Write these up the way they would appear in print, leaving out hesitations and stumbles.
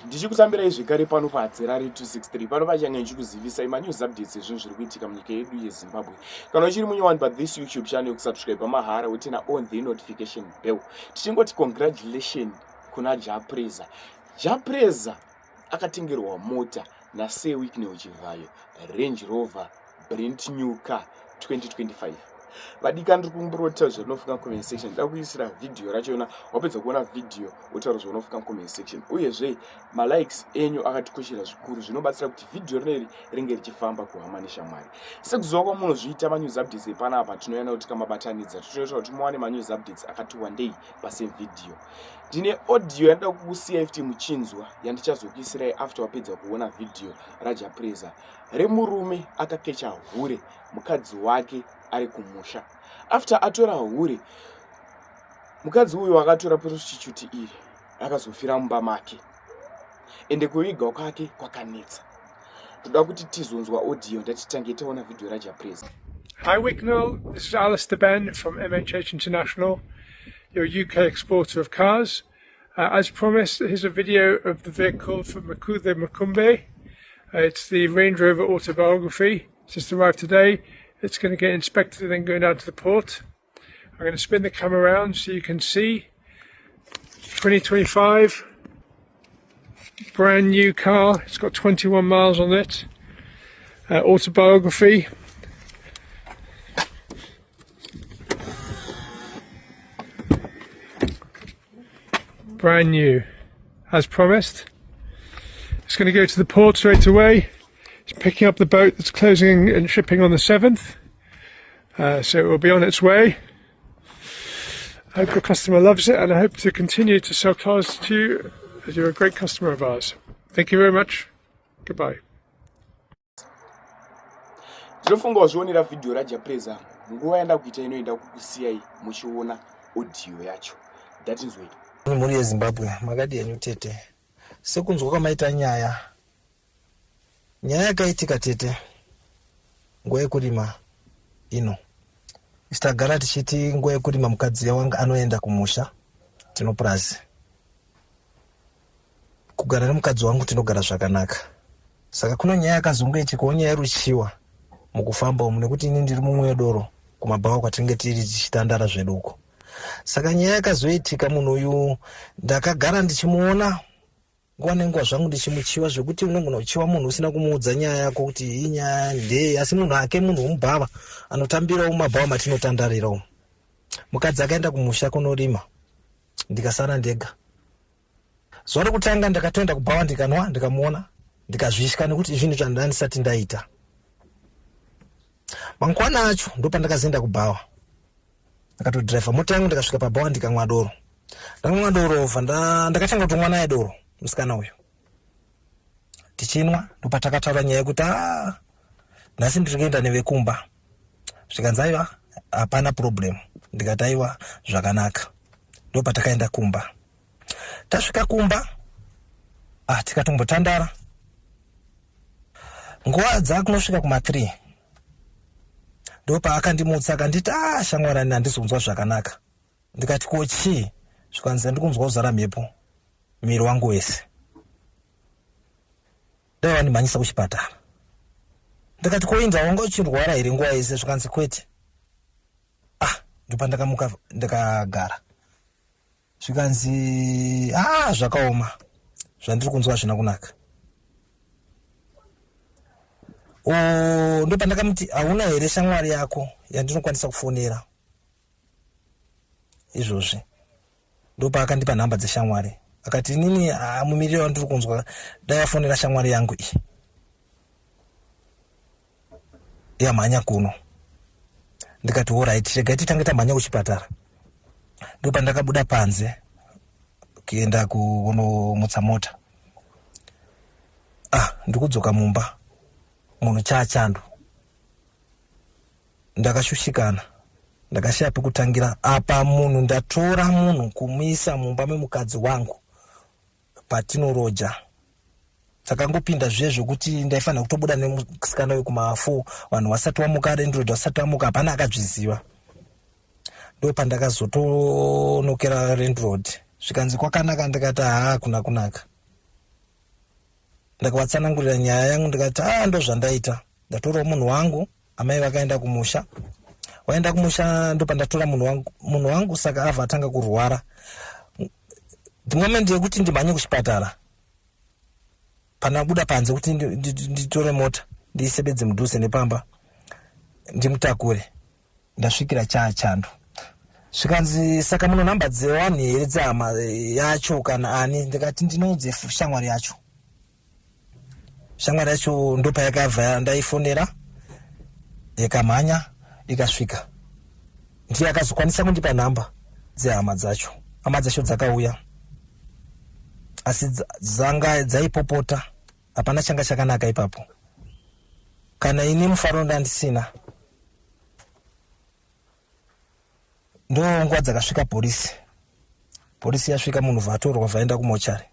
Ndichikutambirai zvekare pano paHadzirare 263 pano pachange ndichikuzivisai manews updates ezvinhu zviri kuitika munyika yedu yeZimbabwe. Kana uchiri munyowani pathis YouTube channel yokusubscribe mahara woturn on the notification bell. Tichingoti congratulation kuna Jah Prayzah. Jah Prayzah akatengerwa mota naSir Wicknell Chivhayo Range Rover brand new car 2025. Vadikani ndiri kumborota zvaunofunga comment section. Ndida kuisira vhidhiyo rachona, wapedza kuona vhidhiyo wotaura zvaunofunga comment section. Uyezve malikes enyu akatikoshera zvikuru, zvinobatsira kuti vhidhiyo rineri ringe richifamba kuhama neshamwari. Sekuziva kwamunozviita manews updates epanapa tinouya nawo tikamabatanidza, tinoita kuti muwane manews updates akati wandei pasame video. Ndine audio yandida kukusiyai futi muchinzwa yandichazokuisirai after wapedza kuona vhidhiyo raJah Prayzah remurume akakecha hure mukadzi wake ari kumusha. After atora hure, mukadzi uyu akatora prostitute iri akazofira mumba make, ende kuviga kwake kwakanetsa. Toda kuti tizonzwa audio, ndatitange taona vhidhiyo raJah Prayzah. Hi Wicknell, this is Alistair Benn from MHH International, your UK exporter of cars. As promised, here's a video of the vehicle from Mukudzei Makumbe. It's the Range Rover Autobiography. It's just arrived today. It's going to get inspected and then go down to the port. I'm going to spin the camera around so you can see. 2025, brand new car. It's got 21 miles on it. Autobiography. Brand new, as promised. It's going to go to the port straight away. It's picking up the boat that's closing and shipping on the 7th. So it will be on its way. I hope your customer loves it, and I hope to continue to sell cars to you as you're a great customer of ours. Thank you very much. Goodbye. Ndinofunga wazvionera vhidhiyo raJah Prayzah. Nguva yanda kuita inoenda kukusiyai muchiona audio yacho. Ndatinzwei. Mhuri yeZimbabwe, makadi henyu tete? Sekunzwa kwamaita nyaya, nyaya yakaitika tete, nguva yekurima ino tagara tichiti nguva yekurima mukadzi wanga anoenda kumusha, tinopurazi kugara nemukadzi wangu, tinogara zvakanaka. Saka kuno nyaya yakazongoitikawo, nyaya yeruchiwa mukufamba umu, nekuti ini ndiri mumwe wedoro kumabhawa kwatinenge tiri tichitandara zvedu uko. Saka nyaya yakazoitika, munhu uyu ndakagara ndichimuona nguva nenguva zvangu, ndichimuchiwa zvekuti unogona kuchiwa munhu usina kumuudza nyaya yako kuti iyi nyaya ndei, asi munhu ake munhu womubhava anotambirawo mumabhawa matinotandarirawo. Mukadzi akaenda kumusha kunorima, ndikasara ndega. Zuva rekutanga ndakatoenda kubhawa, ndikanwa, ndikamuona, ndikazvitya nekuti zvinhu zvandanga ndisati ndaita. Mangwana acho ndopandakazoenda kubhawa, ndakatodhiraivha mota yangu, ndikasvika pabhawa, ndikamwa doro. Ndakamwa doro, bva ndakatanga kutomwa naye doro musikana uyu. Tichinwa, ndopatakataura nyaya yekuti a nhasi ndiri kuenda nevekumba. Zvikanzi aiwa, hapana problem. Ndikati aiwa, zvakanaka. Ndopatakaenda kumba. Tasvika kumba, ah, tikatombotandara nguva dzakunosvika kuma3, ndopaakandimutsa akanditi, "A shamwarani, handisi kunzwa zvakanaka." Ndikati, "Ko chii?" Zvikanzi, "Ndikunzwa kuzara mhepo muviri wangu wese, dai wandimhanyisa kuchipatara." Ndikati, "Koinda wanga uchirwara here nguva yese?" Zvikanzi, "Kwete." Ah, ndopandakamuka ndikagara. Zvikanzi, "Ah, zvakaoma, zvandiri kunzwa hazvina kunaka." Ndopandakamuti, "Hauna here shamwari yako yandinokwanisa kufonera izvozvi?" Ndopaakandipa nhamba dzeshamwari, akati, "Inini mumiriro wandiri kunzwa, dai wafonera shamwari yangu iyi yamhanya kuno." Ndikati, "Alright, regai titange tamhanya kuchipatara." Ndopandakabuda panze kuenda kunomutsa mota. Ah, ndikudzoka mumba, munhu chaachando. Ndakashushikana, ndakashaya pekutangira apa. Munhu ndatora munhu kumuisa mumba memukadzi wangu patinoroja. Takangopinda zviye zvekuti ndaifanira kutobuda nemusikana wekuma4, vanhu vasati vamuka, landlord vasati vamuka, hapana akazviziva. Ndo pandakazotonokera landlord, zvikanzi, "Kwakanaka?" Ndikati, "Haa, kuna kunaka." Ndakavatsanangurira nyaya yangu ndikati a ah, ndozvandaita, ndatorawo munhu wangu, amai vakaenda kumusha, waenda kumusha ndopandatora munhu wangu, munhu wangu saka abva atanga kurwara. The moment yekuti ndimhanye kuchipatara, panabuda panze kuti nditore mota ndiisebedze mudhuze nepamba ndimutakure, ndasvikira chaa chando. Zvikanzi, saka muno nhamba dzevanhu here, dzehama yacho kana ani? Ndikati ndinoudze shamwari yacho. Shamwari yacho ndopayakabva ndaifonera, ikamhanya ikasvika, ndiye akazokwanisa kundipa nhamba dzehama dzacho. Hama dzacho dzakauya, asi dzanga dzaipopota, hapana changa chakanaka ipapo. Kana ini mufaro ndandisina. Ndo nguva dzakasvika polisi. Polisi yasvika, munhu vatorwa, vaenda kumochari.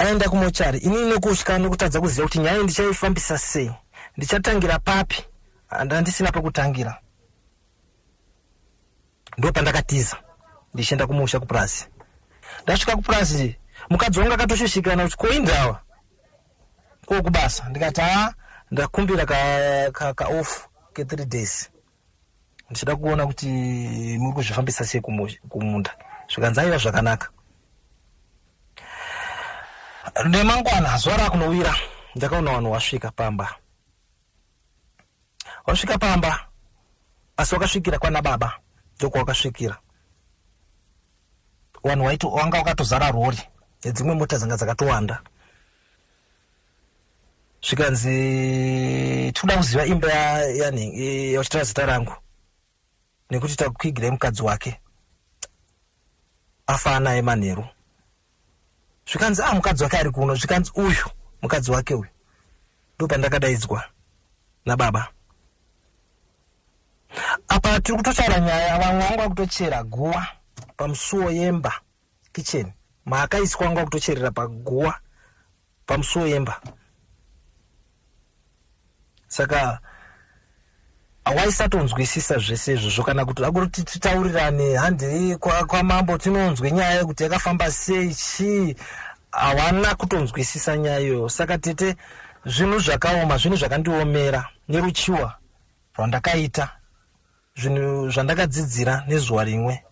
Aenda kumochari, inini nekutya nekutadza kuziva kuti nyaya ndichaifambisa sei, ndichatangira papi, handandisina pekutangira. Ndo pandakatiza ndichienda kumusha kupurazi. Ndasvika kupurazi, mukadzi wangu akatoshushikana kuti koindawa ko kubasa. Ndikati ha, ndakumbira ka, ka off ke 3 days, ndichida kuona kuti muri kuzvifambisa sei kumunda. Zvikanzi aiva zvakanaka. Nemangwana zuva rakunowira, ndakaona vanhu wasvika pamba, wasvika pamba, asi wakasvikira kwana baba. Ndokwawakasvikira vanhu wanga wakatozara rori nedzimwe mota dzanga dzakatowanda. Zvikanzi tinoda kuziva imba yani yachitora zita rangu nekuti takukwigirai mukadzi wake afa naye manheru. Zvikanzi a ah, mukadzi wake ari kuno. Zvikanzi uyu mukadzi wake uyu. Ndopandakadaidzwa nababa. Apa tiri kutotaura nyaya, vamwe vanga vakutochera guva pamusuwo yemba, kitchen maakaiswa, vanga vakutocherera paguva pamusuwo yemba. Saka waisatonzwisisa zvese izvozvo, kana kuti akuti titaurirane, handei kwamambo tinonzwe nyaya yekuti yakafamba sei, chii, hawana kutonzwisisa nyaya iyoyo. Saka tete, zvinhu zvakaoma, zvinhu zvakandiomera neruchiwa rwandakaita, zvinhu zvandakadzidzira nezuva rimwe,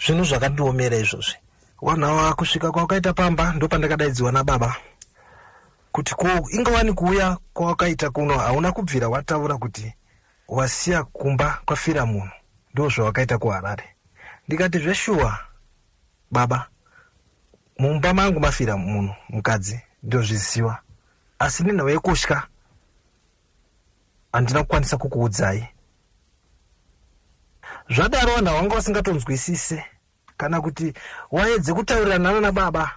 zvinhu zvakandiomera izvozvi. Vanhu ava kusvika kwawakaita pamba, ndopandakadaidziwa nababa kuti ko ingawani kuuya kwawakaita kuno hauna kubvira wataura kuti wasiya kumba kwafira munhu, ndo zvawakaita kuHarare. Ndikati zveshuwa baba, mumba mangu mafira munhu mukadzi, ndozviziva, asi nenhau yekutya handina kukwanisa kukuudzai. Zvadaro vanhu vanga vasingatonzwisise, kana kuti waedze kutaurirana nana baba,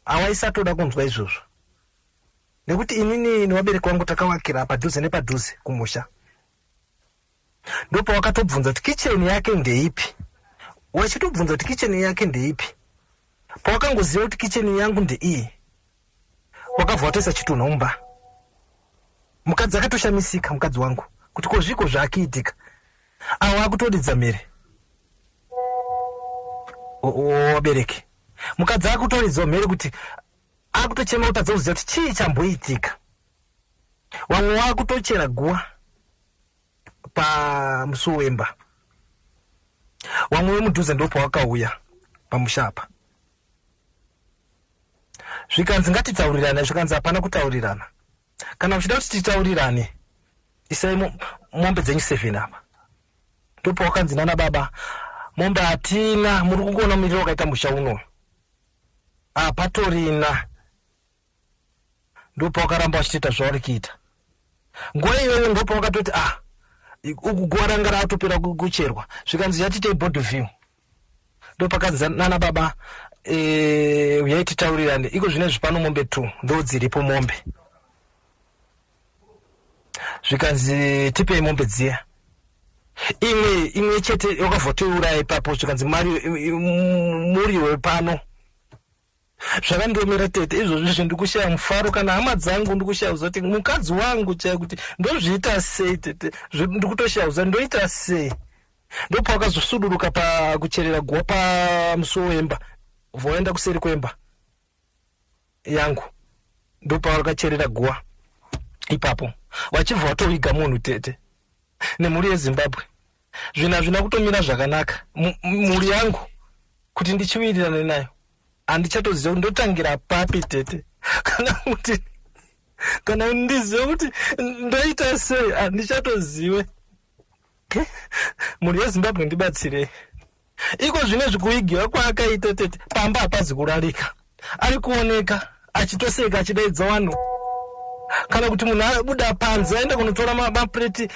hawaisatoda kunzwa izvozvo, nekuti inini nevabereki vangu takavakira padhuze nepadhuze kumusha. Ndopawakatobvunza kuti kicheni yake ndeipi, wachitobvunza kuti kicheni yake ndeipi. Pawakangoziva kuti kicheni yangu ndeiyi, wakabva watoisa chitunha mumba. Mukadzi akatoshamisika, mukadzi wangu, kuti ko zviko zvaakiitika, awa akutoridza mhere wabereki. Mukadzi akutoridzawo mhere kuti akutochema kutadza kuziva kuti chii chamboitika. Vamwe vakutochera guva pamusuwo wemba. Vamwe vemudhuze ndopawakauya pamusha apa. Zvikanzi ngatitaurirane. Zvikanzi hapana kutaurirana. Kana uchida kuti titaurirane, isai mombe dzenyu 7 apa. Ndopawakanzi nana baba, mombe hatina, muri kungoona mumiriro wakaita musha uno, hapatorina. Ndopawakaramba vachitoita zvavari kuita nguva iyoyo. Ndopawakatoti ah, uku guva ranga ratopera kucherwa. Zvikanzi yatitei body view. Ndopakanzi nana baba, uyai titaurirane. Iko zvinezvi pano mombe 2 ndo dziripo mombe. Zvikanzi tipei mombe dziya, imwe imwe chete. Wakavhotoiuraya ipapo. Zvikanzi mari muriwe pano. Zvakandiomera tete izvozvi zve ndikushaya mufaro, kana hama dzangu ndikushaya kuziva kuti mukadzi wangu chai kuti ndozviita sei. Tete, ndikutoshaya kuziva ndoita sei. Ndopawakazosuduruka pakucherera guva pamusuwo wemba, voenda kuseri kwemba yangu. Ndopavakacherera guva ipapo, vachibva vatoviga munhu. Tete nemhuri yeZimbabwe, zvinhu hazvina kutomira zvakanaka. Mhuri yangu kuti ndichiwirirane nayo, handichatoziva kuti ndotangira papi, tete, kana kuti kana ndizive kuti ndoita sei, handichatozive. Mhuri yeZimbabwe, ndibatsirei. Iko zvino zvikuigiwa kwaakaita, tete, pamba hapazi kurarika. Ari kuoneka achitoseka, achidaidza vanhu, kana kuti munhu abuda panze aenda kunotora mapureti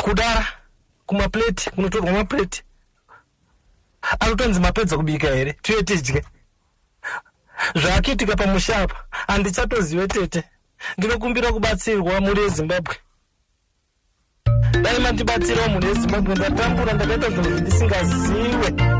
kudara kumapureti, kunotorwa mapureti, anotonzi, "Mapedza kubika here? Tuye tidye." Zvaakuitika pamusha apa handichatozive, tete. Ndinokumbira kubatsirwa, mhuri yeZimbabwe. Dai mandibatsirawo, mhuri yeZimbabwe. Ndatambura, ndakaita zvinhu zvindisingazive.